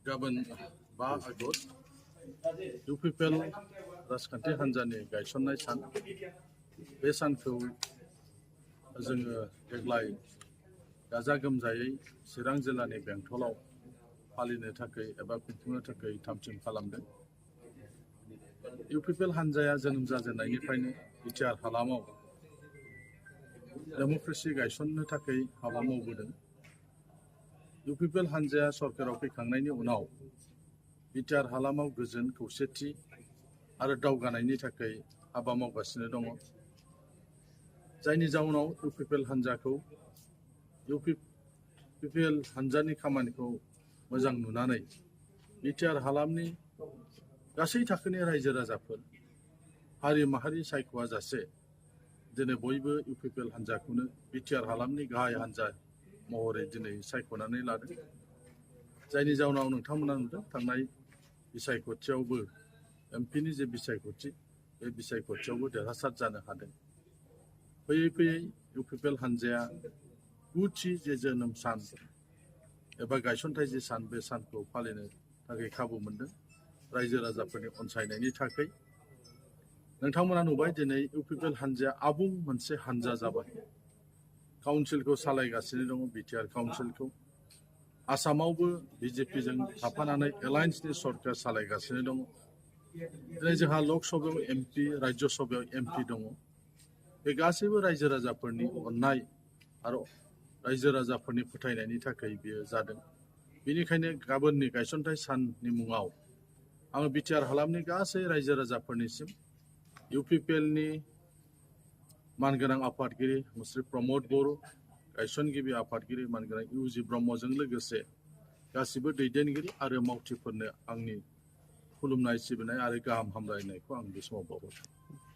गाबोन 5 August UPPL राजखान्थि हान्जानि गायसननाय सान बे सानखौ जोङो देग्लाय गाजा गोमजायै चिरां जिल्लानि बेंटलाव फालिनो थाखाय एबा खुंफुंनो थाखाय थाम-थिम खालामदों। इउपिपिएल हान्जाया जोनोम जाजेननायनिफ्रायनो बिटिआर हालामाव डेम'क्रेसि गायसननो थाखाय हाबा मावबोदों। इउपिपिएल हान्जाया सरकाराव फैखांनायनि उनाव बिटिआर हालामाव गोजोन खौसेथि आरो दावगानायनि थाखाय हाबा मावगासिनो दङ। जायनि जाउनाव इउपिपिएल हान्जाखौ इउपिपिएल हान्जानि खामानिखौ मोजां नुनानै बिटिआर हालामनि गासै थाखोनि रायजो राजाफोर हारि माहारि सायख'आ जासे दिनै बयबो इउपिपिएल हान्जाखौनो बिटिआर हालामनि गाहाय हान्जा महरै दिनै सायख'नानै लादों। जायनि जाउनाव नोंथांमोना नुदों थांनाय बिसायख'थियावबो एमपिनि जे बिसायख'थि बे बिसायख'थियावबो देरहासार जानो हादों। फैयै फैयै इउपिपिएल हान्जाया 9थि जे जोनोम सान एबा गायसनथाय जे सान बे सानखौ फालिनो थाखाय खाबु मोनदों रायजो राजाफोरनि अनसायनायनि थाखाय। नोंथांमोना नुबाय दिनै इउपिपिएल हान्जाया आबुं मोनसे हान्जा जाबाय। काउन्सिलखौ सालायगासिनो दङ बिटिआर काउन्सिलखौ। आसामावबो बिजेपिजों थाफानानै एलायन्सनि सरकार सालायगासिनो दङ। दिनै जोंहा लक सभायाव एमपि राज्य सभायाव एमपि दङ। बे गासैबो रायजो राजाफोरनि अननाय आरो रायजो राजाफोरनि फोथायनायनि थाखाय बेयो जादों। बेनिखायनो गाबोननि गायसनथाय साननि मुङाव आङो बिटिआर हालामनि गासै रायजो राजाफोरनिसिम इउपिपिएलनि मानगोनां आफादगिरि मुस्रि प्रमद बर', गायसनगिरि आफादगिरि मानगोनां इउजि ब्रह्मजों लोगोसे गासिबो दैदेनगिरि आरो मावथिफोरनो आंनि खुलुमनाय सिबिनाय आरो गाहाम हामलायनायखौ आं बे समाव बावहरो।